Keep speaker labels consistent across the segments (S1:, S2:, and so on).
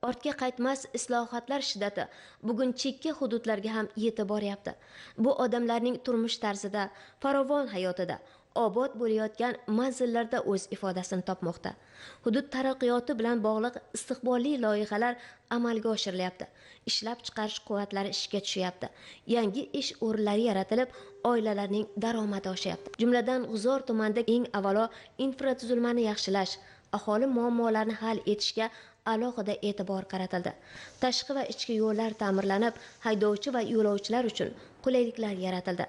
S1: Ortga qaytmas islohotlar shiddati bugun chekka hududlarga ham yetib boryapti. Bu odamlarning turmush tarzida, farovon hayotida, obod bo'layotgan manzillarda o'z ifodasini topmoqda. Hudud taraqqiyoti bilan bog'liq istiqbolli loyihalar amalga oshirilyapti. Ishlab chiqarish quvvatlari ishga tushyapti. Yangi ish o'rinlari yaratilib, oilalarning daromadi oshyapti. Jumladan, G'uzor tumanida eng avvalo infratuzilmani yaxshilash, aholi muammolarini hal etishga alohida e'tibor qaratildi. Tashqi va ichki yo'llar ta'mirlanib, haydovchi va yo'lovchilar uchun qulayliklar yaratildi.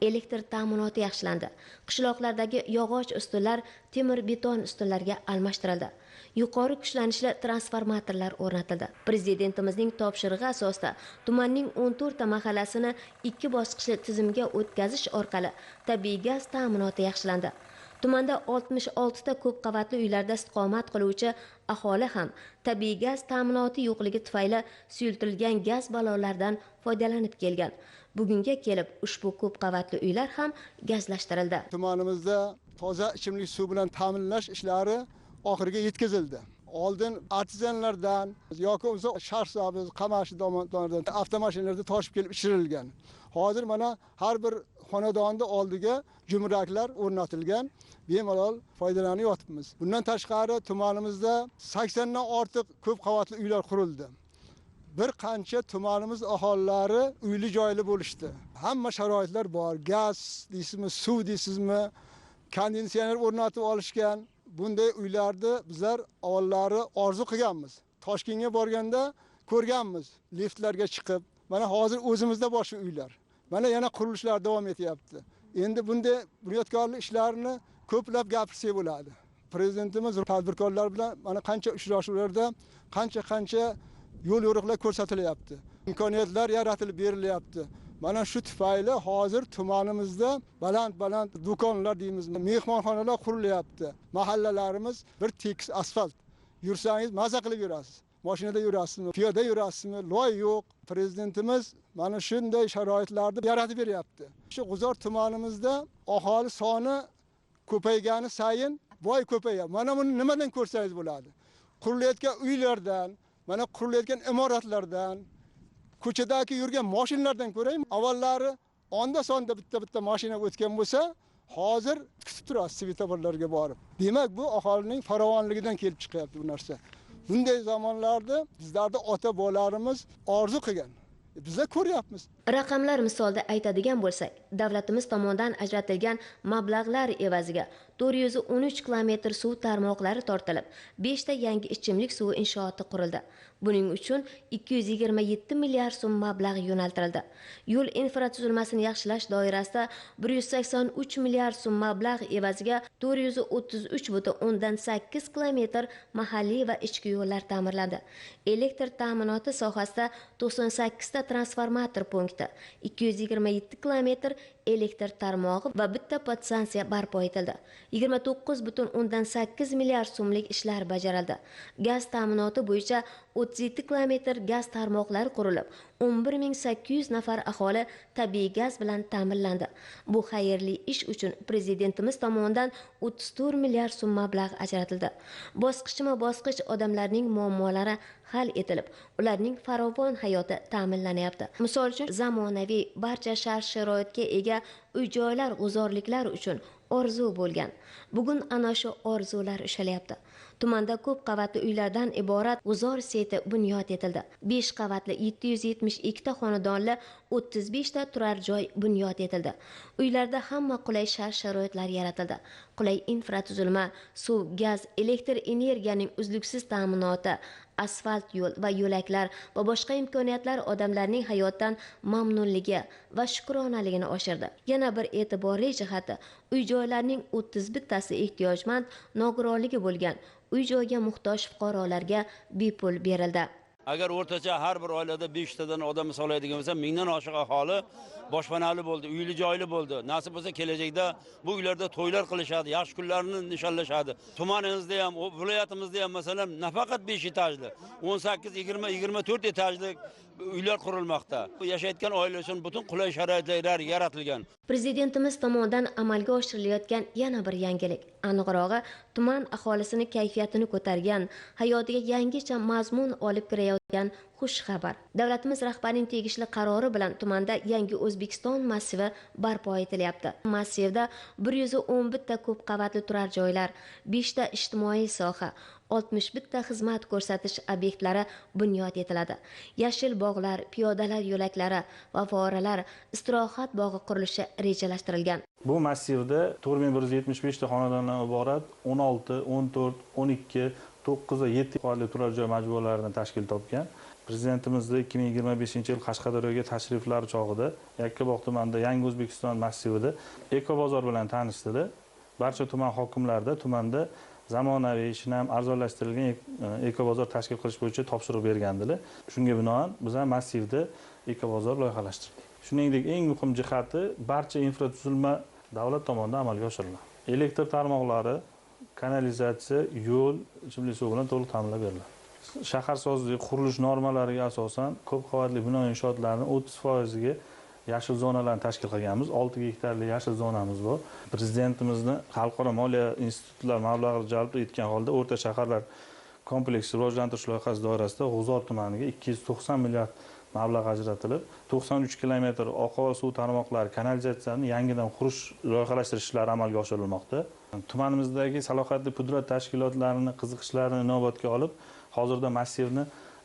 S1: Elektr ta'minoti yaxshilandi. Qishloqlardagi yog'och ustunlar temir beton ustunlarga almashtirildi. Yuqori kuchlanishli transformatorlar o'rnatildi. Prezidentimizning topshirig'i asosida tumanning 14 ta mahallasini 2 bosqichli tizimga o'tkazish orqali tabiiy gaz ta'minoti yaxshilandi. Tumanda 66 ta ko'p qavatli uylarda istiqomat qiluvchi aholi ham tabiiy gaz ta'minoti yo'qligi tufayli suyultirilgan gaz ballonlaridan foydalanib kelgan. Bugunga kelib ushbu ko'p qavatli uylar ham gazlashtirildi.
S2: Tumanimizda toza ichimlik suv bilan ta'minlash ishlari oxiriga yetkazildi. Oldin artizanlardan yoki o'zi Shahrisabz, Qamashi tomonlardan avtomashinalarda toshib kelib ishirilgan. Hozir mana har bir xonadonda oldiga jumraklar o'rnatilgan, bemalol foydalanib yotibmiz. Bundan tashqari tumanimizda 80 dan ortiq ko'p qavatli uylar qurildi. Bir qancha tumanimiz aholilari uyli joyli bo'lishdi. Hamma sharoitlar bor. Gaz deysizmi, suv deysizmi, konditsioner o'rnatib olishgan. Bunday uylarni bizlar avvallari orzu qilganmiz. Toshkentga borganda ko'rganmiz, liftlarga chiqib. Mana hozir o'zimizda bor shu uylar. Mana yana qurilishlar davom etyapti. Endi bunday bunyodkorlik ishlarini ko'plab gapirsak bo'ladi. Prezidentimiz tadbirkorlar bilan mana qancha uchrashuvlarda qancha yo'l yo'riqlar ko'rsatilyapti. Imkoniyatlar yaratilib berilyapti. Mana shu tufayli hozir tumanimizda baland-baland do'konlar deymizmi, mehmonxonalar qurilyapti. Mahallalarimiz bir tekis asfalt. Yursangiz maza qilib yurasiz. Mashinada yurasizmi, piyoda yurasizmi, loy yo'q. Prezidentimiz mana shunday sharoitlarni yaratib beryapti. Shu G'uzor tumanimizda aholi soni ko'paygani sayin boy ko'payadi. Mana buni nimadan ko'rsangiz bo'ladi? Qurilayotgan uylardan, mana qurilayotgan imoratlardan, ko'chadagi yurgan mashinalardan ko'raymi? Avvallari onda-sonda bitta-bitta mashina o'tgan bo'lsa, hozir kutib turasiz svetoforlarga borib. Demak, bu aholining farovonligidan kelib chiqyapti bu narsa. Bunday zamonlarda bizlarda ota-bobolarimiz orzu qilgan. Bizlar ko'ryapmiz.
S1: Raqamlar misolida aytadigan bo'lsak, davlatimiz tomonidan ajratilgan mablag'lar evaziga 413 kilometr suv tarmoqlari tortilib, 5 ta yangi ichimlik suvi inshooti qurildi. Buning uchun 227 milliard so'm mablag' yo'naltirildi. Yo'l infratuzilmasini yaxshilash doirasida 183 milliard so'm mablag' evaziga 433,8 kilometr mahalliy va ichki yo'llar ta'mirlandi. Elektr ta'minoti sohasida 98 ta transformator punkti, 227 kilometr elektr tarmog'i va bitta podstansiya barpo etildi. 29,8 milliard so'mlik ishlar bajarildi. Gaz ta'minoti bo'yicha 37 kilometr gaz tarmoqlari qurilib, 11800 nafar aholi tabiiy gaz bilan ta'minlandi. Bu xayrli ish uchun prezidentimiz tomonidan 34 milliard so'm mablag' ajratildi. Bosqichma-bosqich odamlarning muammolari hal etilib, ularning farovon hayoti ta'minlanyapti. Misol uchun, zamonaviy barcha shart-sharoitga ega uy-joylar g'uzorliklar uchun orzu bo'lgan. Bugun ana shu orzular ushalyapti. Tumanda ko'p qavatli uylardan iborat G'uzor seti bunyod etildi. 5 qavatli 772 ta xonadonli 35 ta turar joy bunyod etildi. Uylarda hamma qulay shart-sharoitlar yaratildi. Qulay infratuzilma, suv, gaz, elektr energiyaning uzluksiz ta'minoti, asfalt yo'l va yo'laklar va boshqa imkoniyatlar odamlarning hayotdan mamnunligi va shukronaligini oshirdi. Yana bir e'tiborli jihati, uy-joylarning 31 tasi ehtiyojmand, nogironligi bo'lgan uy-joyga muhtoj fuqarolarga bepul berildi.
S3: Agar o'rtacha har bir oilada 5 tadan odam hisoblaydigan bo'lsa, 1000 dan oshiq aholi boshpanali bo'ldi, uyli joyli bo'ldi. Nasib bo'lsa kelajakda bu uylarda to'ylar qilishadi, yaxshi kunlarni nishonlashadi. Tumanimizda ham, viloyatimizda ham masalan nafaqat 5 etajli, 18, 20, 24 etajli uylar qurilmoqda. Yashayotgan oila uchun butun qulay sharoitlar yaratilgan.
S1: Prezidentimiz tomonidan amalga oshirilayotgan yana bir yangilik, aniqrog'i tuman aholisini kayfiyatini ko'targan, hayotiga yangicha mazmun olib kirayotgan xush xabar. Davlatimiz rahbarining tegishli qarori bilan tumanda yangi O'zbekiston massivi barpo etilyapti. Massivda 111 ta ko'p qavatli turar joylar, 5 ta ijtimoiy soha, 61 ta xizmat ko'rsatish obyektlari bunyod etiladi. Yashil bog'lar, piyodalar yo'laklari va favvoralar, istirohat bog'i qurilishi rejalashtirilgan.
S4: Bu massivda 4175 ta xonadondan iborat 16, 14, 12, 9 va 7 qavatli turar joy majmualaridan tashkil topgan. Prezidentimizni 2025-yil Qashqadaryoga tashriflari chog'ida Yakkabog' tumanida Yangi O'zbekiston massivida ekobozor bilan tanishdi. Barcha tuman hokimlarida tumanda zamonaviy, shinam, arzonlashtirilgan ekobozor tashkil qilish bo'yicha topshiriq bergandilar. Shunga binoan biz ham massivda ekobozor loyihalashtirdik. Shuningdek, eng muhim jihati barcha infratuzilma davlat tomonidan amalga oshiriladi. Elektr tarmoqlari, kanalizatsiya, yo'l, ichimlik suvi bilan to'liq ta'minlab beriladi. Shaharsozlik qurilish normalariga asosan ko'p qavatli bino inshootlarning 30% ga yashil zonalarni tashkil qilganmiz. 6 gektarli yashil zonamiz bor. Prezidentimizni xalqaro moliya institutlari mablag'ini jalb etgan holda o'rta shaharlar kompleksi rivojlantirish loyihasi doirasida G'uzor tumaniga 290 milliard mablag' ajratilib, 93 kilometr oqova suv tarmoqlari, kanalizatsiyani yangidan qurish, loyihalashtirish ishlari amalga oshirilmoqda. Tumanimizdagi salohiyatli pudrat tashkilotlarini qiziqishlarini inobatga olib, hozirda massivni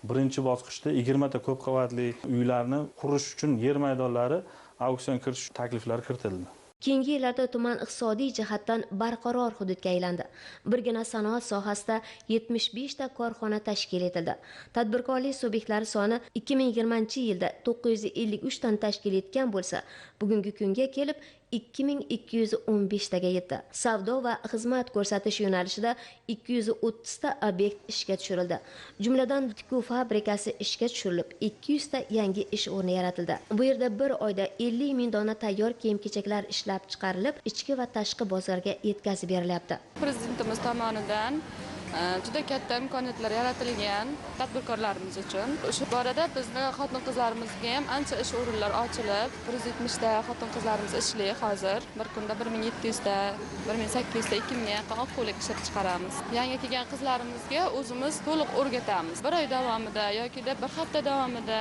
S4: birinchi bosqichda 20 ta ko'p qavatli uylarni qurish uchun yer maydonlari auksion kiritish takliflari kiritildi.
S1: Keyingi yillarda tuman iqtisodiy jihatdan barqaror hududga aylandi. Birgina sanoat sohasida 75 ta korxona tashkil etildi. Tadbirkorlik subyektlari soni 2020-yilda 953 tan tashkil etgan bo'lsa, bugungi kunga kelib 2215 taga yetdi. Savdo va xizmat ko'rsatish yo'nalishida 230 ta obyekt ishga tushirildi. Jumladan, tikuv fabrikasi ishga tushirilib, 200 ta yangi ish o'rni yaratildi. Bu yerda bir oyda 50 ming dona tayyor kiyim-kechaklar ishlab chiqarilib, ichki va tashqi bozorga yetkazib berilyapti.
S5: Prezidentimiz tomonidan juda katta imkoniyatlar yaratilgan tadbirkorlarimiz uchun. Shu borada bizni xotin-qizlarimizga ham ancha ish o'rinlari ochilib, 170 ta xotin-qizlarimiz ishli hozir. Bir kunda 1700 ta, 1800 ta, 2000 ga yaqin oq ko'ylak ishlab chiqaramiz. Yangi kelgan qizlarimizga o'zimiz to'liq o'rgatamiz. Bir oy davomida yoki bir hafta davomida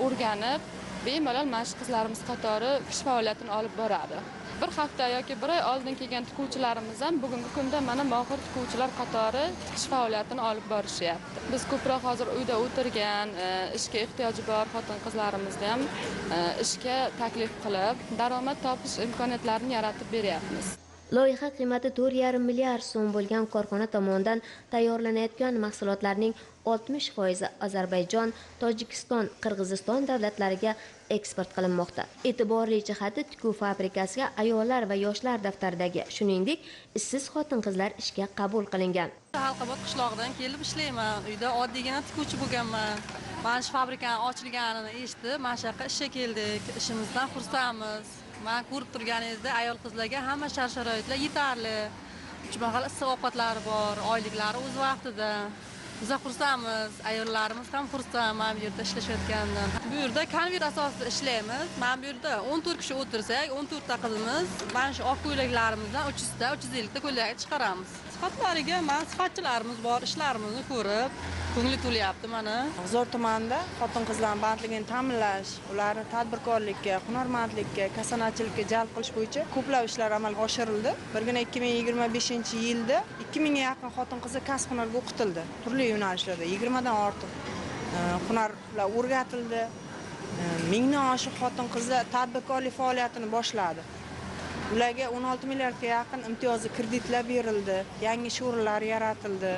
S5: o'rganib, bemalol mana shu qizlarimiz qatori ish faoliyatini olib boradi. Bir hafta yoki bir oy oldin kelgan tikuvchilarimiz ham bugungi kunda mana mohir tikuvchilar qatori tikish faoliyatini olib borishyapti. Biz ko'proq hozir uyda o'tirgan, ishga ehtiyoji bor xotin-qizlarimizni ham ishga taklif qilib, daromad topish imkoniyatlarini yaratib beryapmiz.
S1: Loyiha qiymati 4,5 milliard so'm bo'lgan korxona tomonidan tayyorlanayotgan mahsulotlarning 60% Ozarbayjon, Tojikiston, Qirg'iziston davlatlariga eksport qilinmoqda. E'tiborli jihati tikuv fabrikasiga ayollar va yoshlar daftaridagi, shuningdek, ishsiz xotin-qizlar ishga qabul qilingan.
S6: Xalqobod qishlog'idan kelib ishlayman. Uyda oddiygina tikuvchi bo'lganman. Mana shu fabrikaning ochilganini eshitib, mana shu yoqqa ishga keldik. Ishimizdan xursandmiz. Mana ko'rib turganingizdek, ayol qizlarga hamma shart-sharoitlar yetarli. 3 mahal issiq ovqatlari bor, oyliklari o'z vaqtida. Biz xursandmiz, ayollarimiz ham xursand mana bu yerda ishlashayotganidan. Bu yerda konvert asosida ishlaymiz. Mana bu yerda 14 kishi o'tirsak, 14 ta qizimiz mana shu oq ko'ylaklarimizdan 300 ta, 350 ta ko'ylak chiqaramiz. Sifatlariga mana sifatchilarimiz bor, ishlarimizni ko'rib, ko'ngli to'lyapti mana.
S7: G'uzor tumanida xotin-qizlarning bandligini ta'minlash, ularni tadbirkorlikka, hunarmandlikka, kasanachilikka jalb qilish bo'yicha ko'plab ishlar amalga oshirildi. Birgina 2025-yilda 2000 ga yaqin xotin-qizlar kasb-hunarga o'qitildi. Turli yo'nalishlarda 20 dan ortiq hunarlar o'rgatildi. 1000 dan oshiq xotin-qizlar tadbirkorlik faoliyatini boshladi. Ularga 16 milliardga yaqin imtiyozli kreditlar berildi, yangi ish o'rinlari yaratildi.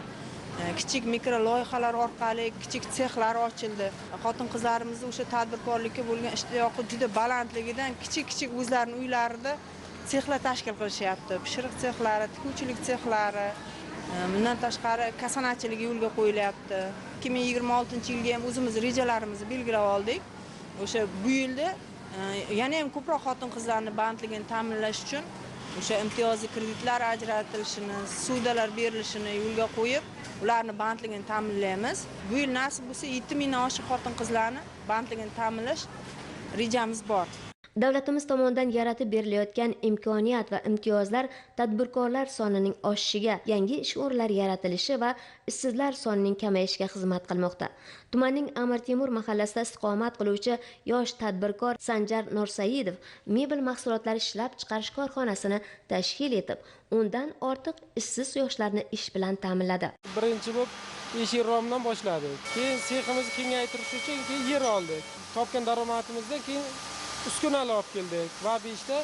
S7: Kichik mikro loyihalar orqali kichik sexlar ochildi. Xotin-qizlarimizni o'sha tadbirkorlikka bo'lgan ishtiyoqi juda balandligidan kichik-kichik o'zlarining uylarida sexlar tashkil qilishyapti. Pishiriq sexlari, tikuvchilik sexlari, bundan tashqari kasanachilik yo'lga qo'yilyapti. 2026-yilga ham o'zimiz rejalarimizni belgilab oldik. O'sha bu yilda Yana ham ko'proq xotin-qizlarni bandligini ta'minlash uchun o'sha imtiyozli kreditlar ajratilishini, ssudalar berilishini yo'lga qo'yib, ularni bandligini ta'minlaymiz. Bu yil nasib bo'lsa 7 mingdan oshiq xotin-qizlarni bandligini ta'minlash rejamiz bor.
S1: Davlatimiz tomonidan yaratib berilayotgan imkoniyat va imtiyozlar tadbirkorlar sonining oshishiga, yangi ish o'rinlari yaratilishi va ishsizlar sonining kamayishiga xizmat qilmoqda. Tumanning Amir Temur mahallasida istiqomat qiluvchi yosh tadbirkor Sanjar Norsaidov mebel mahsulotlari ishlab chiqarish korxonasini tashkil etib, 10dan ortiq ishsiz yoshlarni ish bilan ta'minladi.
S8: Birinchi bo'lib eshik romdan boshladik. Keyin seximizni kengaytirish uchun keyin yer oldik. Topgan daromadimizdan keyin uskunalar olib keldik va 5 ta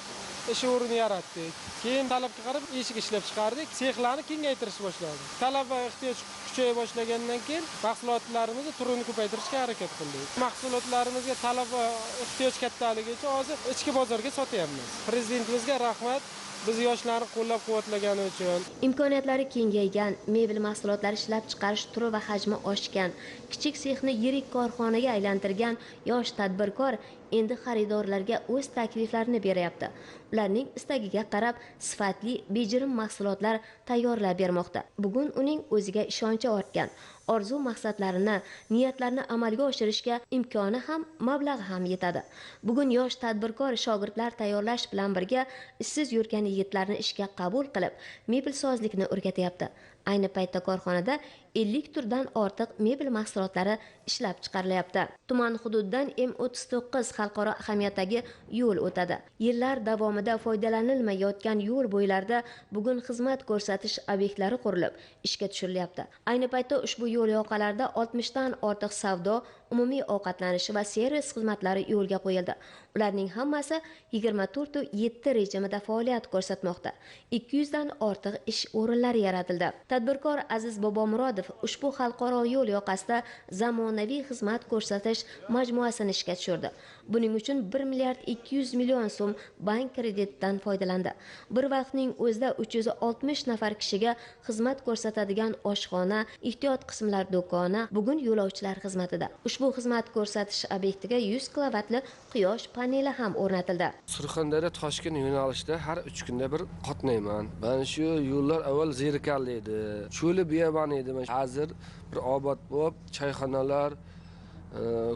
S8: ish o'rni yaratdik. Keyin talabga qarab eshik ishlab chiqardik, sexlarni kengaytirish boshladik. Talab va ehtiyoj kuchaya boshlagandan keyin mahsulotlarimizni turini ko'paytirishga harakat qildik. Mahsulotlarimizga talab va ehtiyoj kattaligi uchun hozir ichki bozorga sotyapmiz. Prezidentimizga rahmat, biz yoshlarni qo'llab-quvvatlagani uchun.
S1: Imkoniyatlari kengaygan, mebel mahsulotlari ishlab chiqarish turi va hajmi oshgan, kichik sexni yirik korxonaga aylantirgan yosh tadbirkor endi xaridorlarga o'z takliflarini beryapti. Ularning istagiga qarab sifatli bejirim mahsulotlar tayyorlab bermoqda. Bugun uning o'ziga ishonchi ortgan, orzu maqsadlarini, niyatlarini amalga oshirishga imkoni ham, mablag'i ham yetadi. Bugun yosh tadbirkor shogirdlar tayyorlash bilan birga ishsiz yurgan yigitlarni ishga qabul qilib, mebelsozlikni o'rgatyapti. Ayni paytda korxonada 50 turdan ortiq mebel mahsulotlari ishlab chiqarilyapti. Tuman hududidan M39 xalqaro ahamiyatdagi yo'l o'tadi. Yillar davomida foydalanilmayotgan yo'l bo'ylarida bugun xizmat ko'rsatish obyektlari qurilib, ishga tushirilyapti. Ayni paytda ushbu yo'l yoqalarida 60 dan ortiq savdo, umumiy ovqatlanish va servis xizmatlari yo'lga qo'yildi. Ularning hammasi 24/7 rejimida faoliyat ko'rsatmoqda. 200 dan ortiq ish o'rinlari yaratildi. Tadbirkor Aziz Bobomurodov ushbu xalqaro yo'l yoqasida zamonaviy xizmat ko'rsatish majmuasini ishga tushirdi. Buning uchun 1 milliard 200 million so'm bank kreditidan foydalandi. Bir vaqtning o'zida 360 nafar kishiga xizmat ko'rsatadigan oshxona, ehtiyot qismlar do'koni bugun yo'lovchilar xizmatida. Ushbu xizmat ko'rsatish obyektiga 100 kilovatli quyosh paneli ham o'rnatildi.
S9: Surxondaryo Toshkent yo'nalishida har 3 kunda bir qatnayman. Mana shu yo'llar avval zerikarli edi, cho'li biyobon edi. Hozir bir obod bo'lib, choyxonalar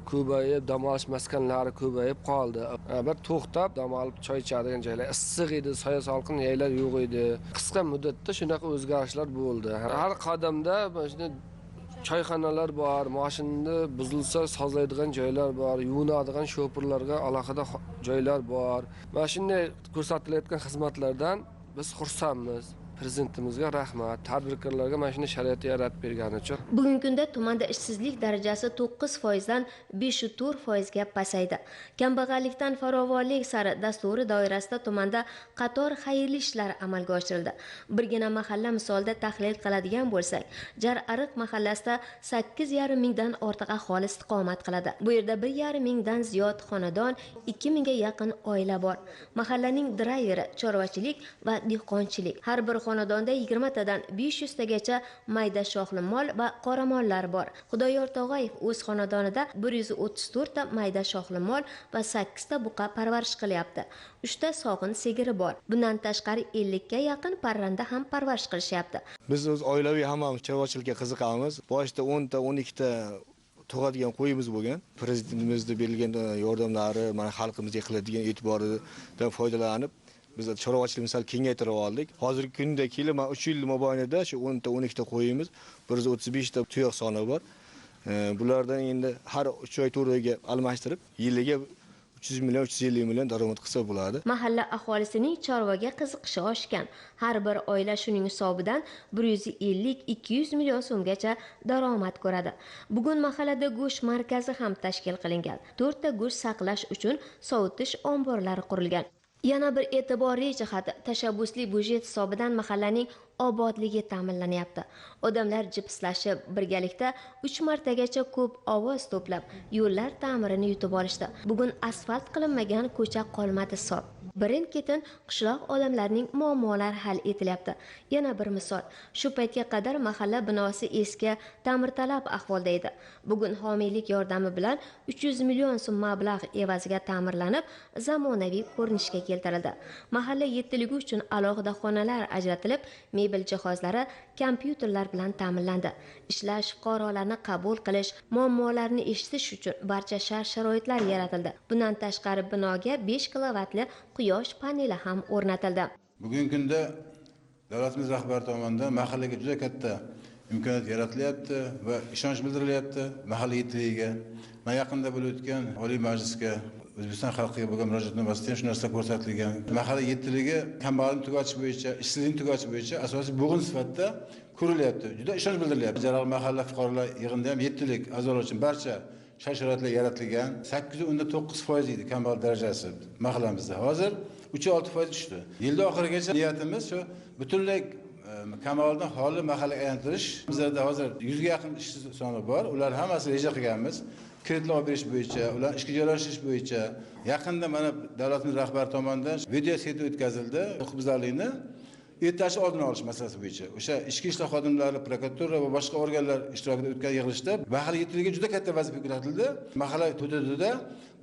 S9: ko'payib, dam olish maskanlari ko'payib qoldi. Bir to'xtab dam olib choy ichadigan joylar issiq edi, soya salqin joylar yo'q edi. Qisqa muddatda shunaqa o'zgarishlar bo'ldi. Har qadamda mana shunday choyxonalar bor, mashinani buzilsa sozlaydigan joylar bor, yuvinadigan shofirlarga alohida joylar bor. Mana shunday ko'rsatilayotgan xizmatlardan biz xursandmiz. Prezidentimizga rahmat, tadbirkorlarga mana shunday sharoit yaratib bergani uchun.
S1: Bugungi kunda tumanda ishsizlik darajasi 9% dan 5,4% ga pasaydi. Kambag'allikdan farovonlik sari dasturi doirasida tumanda qator xayrli ishlar amalga oshirildi. Birgina mahalla misolida tahlil qiladigan bo'lsak, Jar-Ariq mahallasida 8,5 mingdan ortiq aholi istiqomat qiladi. Bu yerda 1,5 mingdan ziyod xonadon, 2 mingga yaqin oila bor. Mahallaning drayveri chorvachilik va dehqonchilik. Har bir xonadonda 20 tadan 500 tagacha mayda shoxli mol va qoramollar bor. Xudoyor Tog'ayev o'z xonadonida 134 ta mayda shoxli mol va 8 ta buqa parvarish qilyapti. 3 ta sog'in sigiri bor. Bundan tashqari 50 ga yaqin parranda ham parvarish qilishyapti.
S10: Biz o'z oilaviy hammamiz chorvachilikka qiziqamiz. Boshida 10 ta, 12 ta tug'adigan qo'yimiz bo'lgan. Prezidentimizning berilgan yordamlari, mana xalqimizga qiladigan e'tiboridan foydalanib biz chorvachilikni sal kengaytirib oldik. Hozirgi kunda kelib mana 3 yil mobaynida shu 10 ta 12 ta qo'yimiz, 135 ta tuyoq soni bor. Bulardan endi har 3 oy 4 oyga almashtirib, yiliga 300 million, 350 million daromad qilsa bo'ladi.
S1: Mahalla aholisining chorvaga qiziqishi oshgan. Har bir oila shuning hisobidan 150-200 million so'mgacha daromad ko'radi. Bugun mahallada go'sht markazi ham tashkil qilingan. 4 ta go'sht saqlash uchun sovutish omborlari qurilgan. Yana bir e'tiborli jihati, tashabbusli byudjet hisobidan mahallaning obodligi ta'minlanyapti. Odamlar jipslashib, birgalikda 3 martagacha ko'p ovoz to'plab, yo'llar ta'mirini yutib olishdi. Bugun asfalt qilinmagan ko'cha qolmadi hisob. Birin-ketin qishloq odamlarining muammolari hal etilyapti. Yana bir misol. Shu paytga qadar mahalla binosi eski, ta'mirtalab ahvolda edi. Bugun homiylik yordami bilan 300 million so'm mablag' evaziga ta'mirlanib, zamonaviy ko'rinishga keltirildi. Mahalla yettiligi uchun alohida xonalar ajratilib, mebel jihozlari, kompyuterlar bilan ta'minlandi. Ishlash, fuqarolarni qabul qilish, muammolarni eshitish uchun barcha shart-sharoitlar yaratildi. Bundan tashqari binoga 5 kilovatli quyosh paneli ham o'rnatildi.
S11: Bugungi kunda davlatimiz rahbari tomonidan mahallaga juda katta imkoniyat yaratilyapti va ishonch bildirilyapti mahalla yettiligiga. Men yaqinda bo'lib o'tgan Oliy Majlisga O'zbekiston xalqiga bo'lgan murojaatnomasida ham shu narsa ko'rsatilgan. Mahalla yettiligi kambag'allikni tugatish bo'yicha, ishsizlikni tugatish bo'yicha asosiy bo'g'in sifatida ko'rilyapti. Juda ishonch bildirilyapti. Jarag'li mahalla fuqarolar yig'inida ham yettilik a'zolar uchun barcha shart-sharoitlar yaratilgan. 8.9% edi kambag'al darajasi mahallamizda. Hozir 3.6% tushdi. Yilda oxirigacha niyatimiz shu butunlay kambag'aldan xoli mahallaga aylantirish. Bizlarda hozir 100 ga yaqin ishsiz soni bor. Ular hammasi reja qilganmiz. Kreditlar olib berish bo'yicha, ular ishga joylashish bo'yicha yaqinda mana davlatimiz rahbari tomonidan video seti o'tkazildi. Huquqbuzarlikni ertashi oldini olish masalasi bo'yicha o'sha ichki ishlar xodimlari, prokuratura va boshqa organlar ishtirokida o'tgan yig'ilishda mahalla yettiligiga juda katta vazifa yuklatildi. Mahalla hududida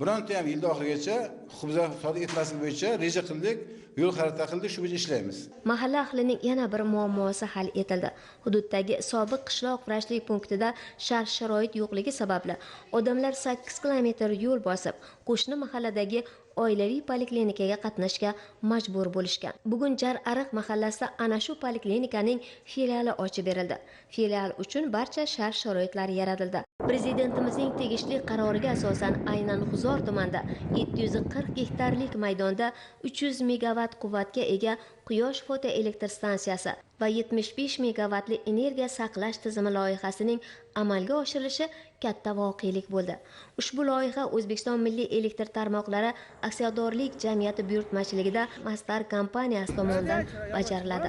S11: bironta ham yilda oxirigacha huquqbuzarlik sodir etmaslik bo'yicha reja qildik, yo'l xarita qildik, shu bo'yicha ishlaymiz.
S1: Mahalla ahlining yana bir muammosi hal etildi. Hududdagi sobiq qishloq vrachlik punktida shart-sharoit yo'qligi sababli odamlar 8 kilometr yo'l bosib, qo'shni mahalladagi oilaviy poliklinikaga qatnashga majbur bo'lishgan. Bugun Jar-Ariq mahallasida ana shu poliklinikaning filiali ochib berildi. Filial uchun barcha shart-sharoitlar yaratildi. Prezidentimizning tegishli qaroriga asosan aynan G'uzor tumanida 740 gektarlik maydonda 300 megavatt quvvatga ega quyosh fotoelektr stansiyasi va 75 megavatli energiya saqlash tizimi loyihasining amalga oshirilishi katta voqelik bo'ldi. Ushbu loyiha O'zbekiston Milliy elektr tarmoqlari aksiyadorlik jamiyati buyurtmachiligida Masdar kompaniyasi tomonidan bajariladi.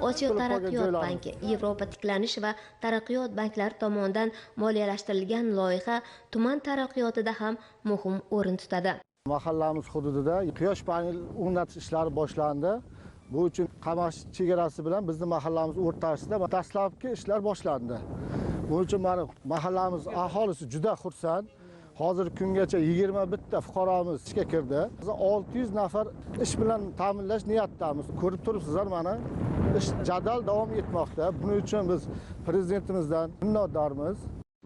S1: Osiyo taraqqiyot banki, Yevropa tiklanish va taraqqiyot banklari tomonidan moliyalashtirilgan loyiha tuman taraqqiyotida ham muhim o'rin tutadi.
S12: Mahallamiz hududida quyosh panel o'rnatish ishlari boshlandi. Bu uchun Qamash chegarasi bilan bizning mahallamiz o'rtasida dastlabki ishlar boshlandi. Buning uchun mana mahallamiz aholisi juda xursand. Hozir kungacha 21 ta fuqaromiz ishga kirdi. Biz 600 nafar ish bilan ta'minlash niyatidamiz. Ko'rib turibsizlar, mana ish jadal davom etmoqda. Buning uchun biz prezidentimizdan minnatdormiz.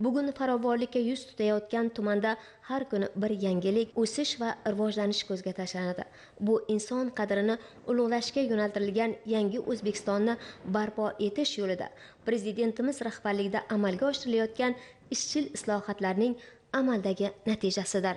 S1: Bugun farovonlikka yuz tutayotgan tumanda har kuni bir yangilik, o'sish va rivojlanish ko'zga tashlanadi. Bu inson qadrini ulug'lashga yo'naltirilgan yangi O'zbekistonni barpo etish yo'lida prezidentimiz rahbarligida amalga oshirilayotgan izchil islohotlarning amaldagi natijasidir.